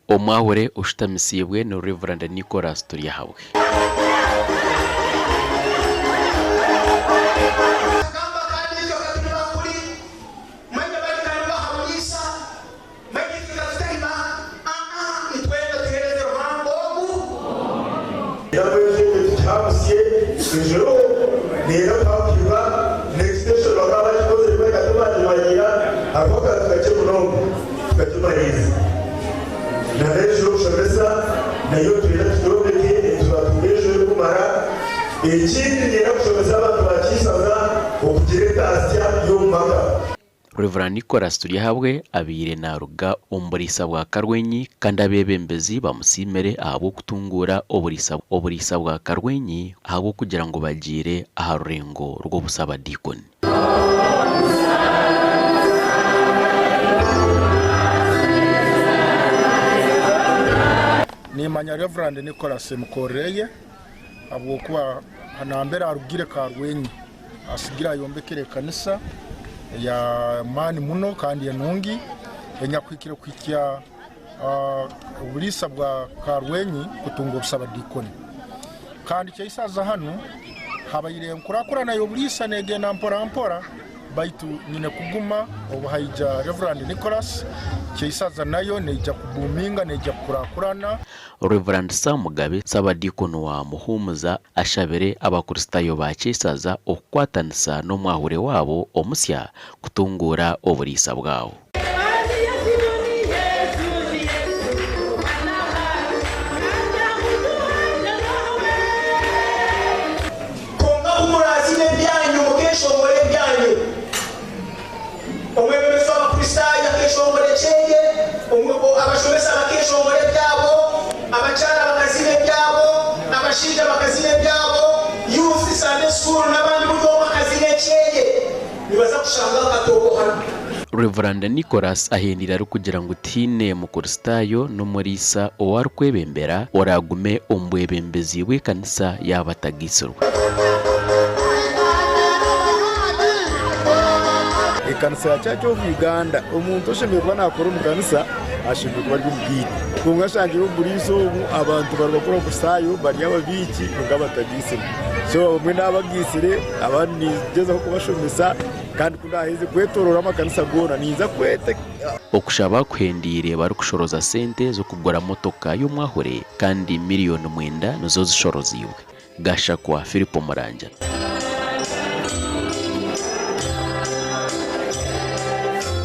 Omwahure oshutamisiibwe ni Rev. Nicholas Turyahabwe. Akagamba kandi itwe ka turi bakuri, mwena bari ka nibaha muriisa, mwena itwe ka tutari ba, aa, nitwenda tuhereze Ruhanga ogu. Nabwekyo ekyo tukihabutsye ejuro neeza kuhabukirwa next station bakaba bakikozire kureka tibakimanyira hariho akantu kakye munonga tukakimariiriza na n'enju y'okushomesa nayo nitwenda tugyombeke nitubatunga enju erikumara ekindi niinyenda kushomesa abantu ba Kiisaza okugira entaasya y'omu maka. Rev. Nicholas Turyahabwe abaire naaruga omu buriisa bwa Karwenyi kandi abeebembezi bamusiimire ahabw'okutunguura oburiisa oburiisa bwa Karwenyi ahabw'okugira ngu bagiire aha rurengo rw'obusabadiikoni. Nimanya Rev. Nicholas emikorere ye ahabw'okuba nambere arugire Karwenyi. Atsigire ayombekire ekanisa ey'amaani muno kandi enungi enyakuhikire kuhikya oburiisa bwa Karwenyi kutunga obusabadiikoni. Kandi kyaisaza hanu habaire enkurakurana y'oburiisa negenda mpora mpora baitu nyine kuguma obu haija Rev. Nicholas kyaisaza nayo neija kubuuminga neija kukurakurana. Rev. Sam Mugabe Ssabadiikoni wa Muhumuza Ashabire Abakristaayo ba Kyeisaza okukwatanisa n'omwahure waabo omusya kutunguura oburiisa bwabo. Kwonka ku muraazine ebyanyu, mukeeshongora ebyanyu, omwebembezi w'Abakristaayo akeeshongora ekyeye, abashomesa bakeeshongora ebyabo, abakyara bakazina ebyabo, abashaija bakazina ebyabo, youth, Sunday school n'abandi buri omwe akazina ekyeye, nibaza kushanga akatooko hanu. Rev. Nicholas ahendeire arikugira ngu tihaine Mukristaayo n'omuriisa ou arikwebembera oraagume omu bwebembezi bw'ekanisa yaaba atagaitsirwe. Ekanisa ya Church of Uganda, omuntu oshemereire kuba nakora omu kanisa ashemereire kuba ari omugaine. Kwonka nshangire omu buriisa omu abantu bari bakuru Abakristaayo bari ababiiki kwonka batagaitsirwe. So abamwe nabagaitsire abandi ningyezaho kubashomesa kandi ku ndaheze kwetoroora amakanisa goona ninza kweta. Okushaba kuhendeire barikushoroza sente z'okugura motoka y'omwahure kandi miriyoni mwenda nizo zishoroziibwe. Gashakwa Philip Murangira.